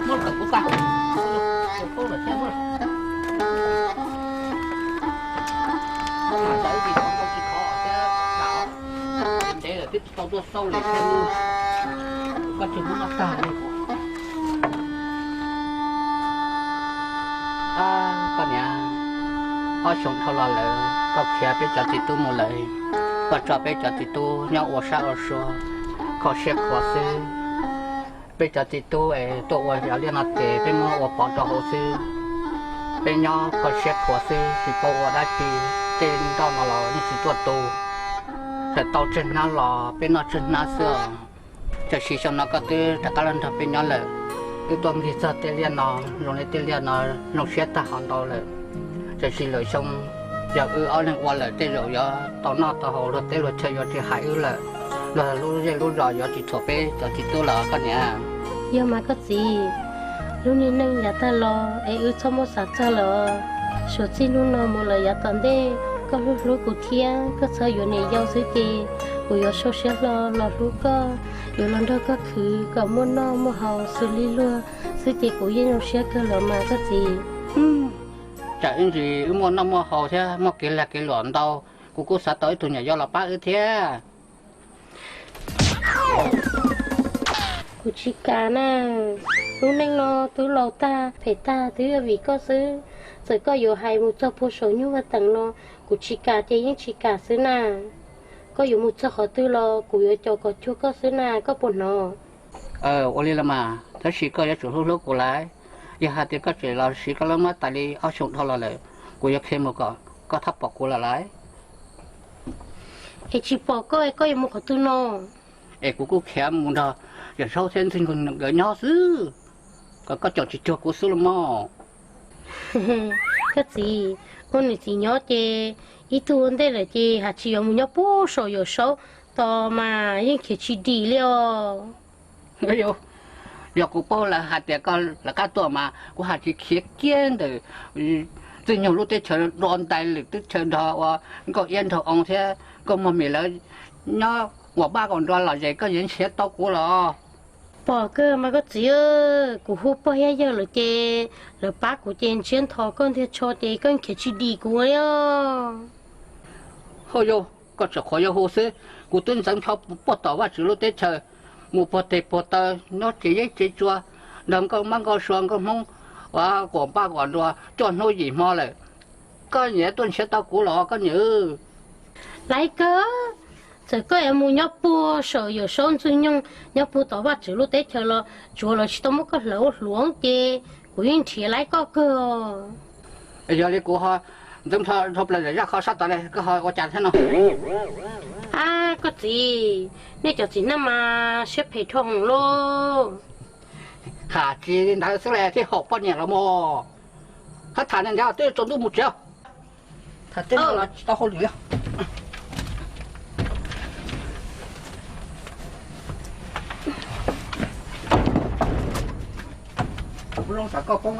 Muab lawm kuv tag, tus tub lawm thiab muab lawm. Muab mas tsam ib ntsis tsis khov thiab, ntev lawm twb tsis tau tuaj xauj li thiab. Koj tsis muab noj tag li. Koj niam, ob xyoo dhau los lawm koj khiav peb cov txiv tub mus lawm, koj tso peb cov txiv tub nyob ua sab ua sua, kho siab khuav xwb. Peb cov txiv tub es tuaj ua yog liaj no ces peb muab ua pov rau hauv xwb. Peb nyob kho siab khuav xwb tsis paub ua dab tsi, tej nroj no los yeej tsis tuaj tu. Txawm tau tsawg hnab los peb noj tsawg hnab xwb os. Tiam sis xyoo no koj twb rov qab los nrog peb nyob lawm, wb tuaj ncig txog tej liaj no, zoo li tej liaj no zoo siab tag hov ntau lawm. Tiam sis lwm xyoo yog wb ob leeg ua lawm tej zaum yuav tau noj tau haus, luag teb luag chaw yuav tsis hais wb lawm, luag lub zej lub zos yuav tsis thuam peb cov txiv tub lawm koj niam. Yog mas koj txiv, lub niag neej yav tag los es wb txhob muab xav txog lawm. Suav txij hnub no mus lawm yav tom ntej koj hlub hlub kuv thiab koj txhob yuav niam yau xwb ces kuv yuav sau siab hlo los hlub koj, yuav los nrog koj khwv kom muaj noj muaj haus xws li luag xwb ces kuv yeej zoo siab kawg los mas koj txiv. Tsam ib ntsis wb muaj noj muaj haus thiab muaj kev lag kev luam ntau, kuv kuj xav tau ib tug niam yau los pab wb thiab. Kuv tsis kam na, lub neej no twb laus tag phem tag twb yog vim koj xwb. Txawm koj yuav hais mus txog puag saum nyuj vaj teem los kuv tsis kam ces yeej tsis kam xwb na. Koj yuav mus txog qhov twg los kuv yuav caum kom cuag koj xwb na, koj puas hnov? Ua li los mas, tab sis koj yuav tsum hlub hlub kuv lauj. Yog hais tias koj tseem los siv koj lub mab tais li ob xyoo dhau los lawm, kuv yuav khiav mus kom koj txhob pom kuv lawm lauj. Es tsis pom koj es koj yuav mus qhov twg no? Es kuv kuj khiav mus nrog Yawm Saub thiab Ntxwg Nyoog nkawd nyob xwb, kom koj caum tsis cuag kuv xwb los mas. Koj txiv, ua niam txiv nyob ces ib tug ua ntej lawm ces hais tsis yuav mus nyob puag saum Yawm Saub tos mas yeej khiav tsis dim li os. Yog kuv paub lawv hais tias koj lawv qab tuaj mas kuv hais tsis khiav kiag ntawm Ntxwg Nyoog lub teb chaws dua ntais lwm teb chaws nrog ua nkauj iab nraug oo thiab nkauj mog mim lawv nyob ua pab kom nrua lom zem koj yuav nrhiav tau kuv los? Pom kawg mas koj txiv, kuv hu pog thiab yawg lawm ces lawv pab kuv ces ntsiab nthos koj ntiag tsho ces koj khiav tsis dim kuv li os. Hauj yau, koj tseem qhuas yau hu xwb, kuv twb ntxeev nrho puag tom Vajtswv lub teb chaws mus puag teg puag taw, nyob tsev yeeb tsev tsua, nrog nkauj mab nkauj sua nkauj Hmoob ua quas npaj quas nrua cuaj hnub yim hmo lawm. Koj niam tuaj nrhiav tau kuv los koj niam? Laiv kawg, txawm koj yuav mus nyob puag saum Yawm Saub Ntxwg Nyoog nyob puag tom Vajtswv lub teb chaws los tsuav lawv tsis tau muab koj hlawv ua hluav ces kuv yeej nrhiav laiv koj kawg. Yog li kuv ho ntxeev nrho plaws zaj kho sab tod ne, koj ho ua cas thiab no? Ab koj txiv, nej cov txiv neej mas siab phem dhau hwv lauj. Tham tsis ntawd xwb li thiaj haum poj niam los mas. Hab tham li ntawd twb tsaus ntuj mus tsev. Tham teb no los tsis tau hauj lwm li. Kuv zoo tsam koj poob.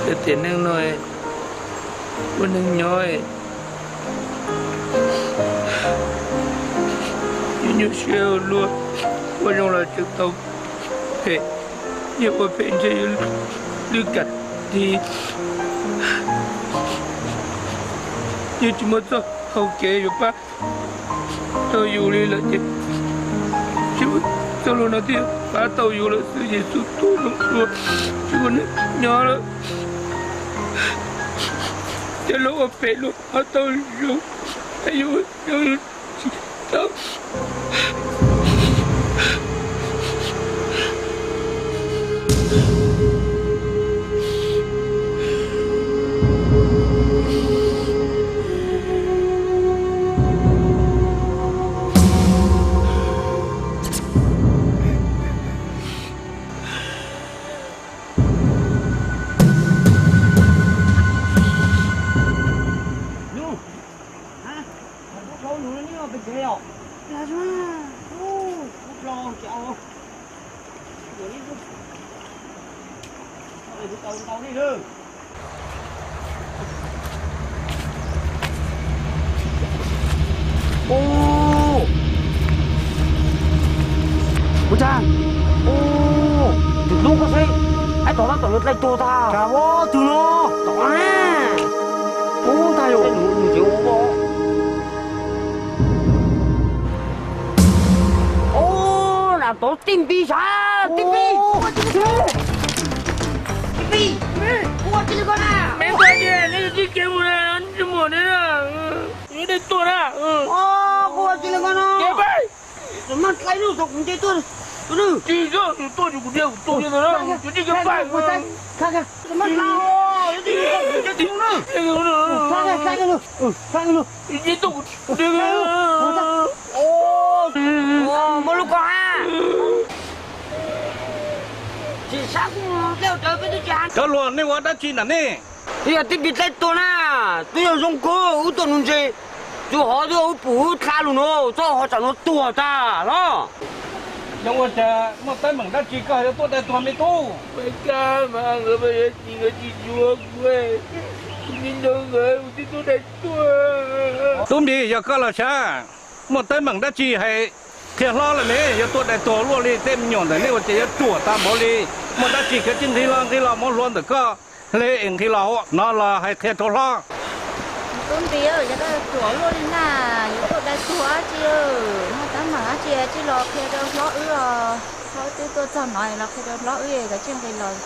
Yog tias neej no ua neeg nyob yuav nyuaj siab ua luaj, ua zoo los tseem tau phem, yog ua phem ntshe yuav lwj kam tig, yog tsis muaj txoj hau kev yuav pab tau yus li lawm ces tsis muaj txoj hau no thiaj pab tau yus lawm xwb. Yexus tub zoo dua, tsis ua neeg nyob lawm, coj los ua phem los pab tau yus, yus tsis tau. Ua, ua cas, ua, twm hlub koj xwb, ib tom no tom yuav dai tuag tag. Cas ua twg no? Tom na. Ub, ntag yog nws tseem ua. Ub, lam tau tij npis sav, tij npis, tij npis, kuv ua tsis li koj na. Me ntxhais, nej tsis kev mus na, tsis mus na, yuav dai tuag na. Kuv ua tsis li koj na. Kev pais. Tus maj dlaib lub tau kuv nce tuaj, tus nws tsis yog tus tuaj tsis kuv nce kuv tuaj li ntawd na, tus tsis kev pais. Muaj lub koj ha. Tsis sab kuv dlej rawv peb twb tsis ha. Cov hluas, nej ua dab tsi na nej? Twb yog tij npis dai tuag na, twb yog zoo kawg wb tuaj nuv ntses, tsuas hov twb yog wb pum wb dlha lug nuav, txhob ho tsam nuav tuag tag los. Yog ua cas muaj teeb meem dab tsi koj yuav tuaj dai tuag me tub? Tub npis, yog koj los sav, muaj teeb meem dab tsi hais qhia hlob lawm ne, yuav tuaj dai tuag luaj li, tej me nyuam ntawm nej ua cas yuav ruam tag npaum li, muaj dab tsi koj tsis nqis los, nqis los muab hlua ntawm koj hle es nqis los no los hais qhia rau hlob. Tub npis, yog koj ruam luaj li na, yuav tuaj dai tuag dab tsi, muaj teeb meem dab tsi tsis los qhia rau hlob wb os. Hlob wb twb tuaj txog no los qhia rau hlob wb, koj tsis nqis los,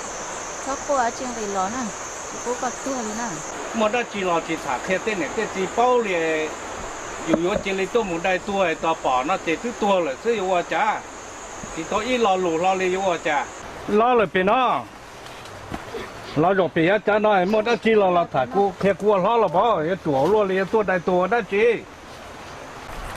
txhob quaj, tsis nqis los na, tsis pub koj tuag li na. Muaj dab tsi los tsis tham qhia tej niam tej txiv paub li, yus yuav cia li tuaj mus dai tuag, tos pom no ces twb tuag lawm xwb yuav ua cas? Tsis tau ib lo lus hlo li yuav ua cas? Los lawm pem no, los zaum pem yav cav no, muaj dab tsi los los tham kuv, qhia kuv ua hlob los pov, yuav ruam luaj li yuav tuaj dai tuag ua dab tsi?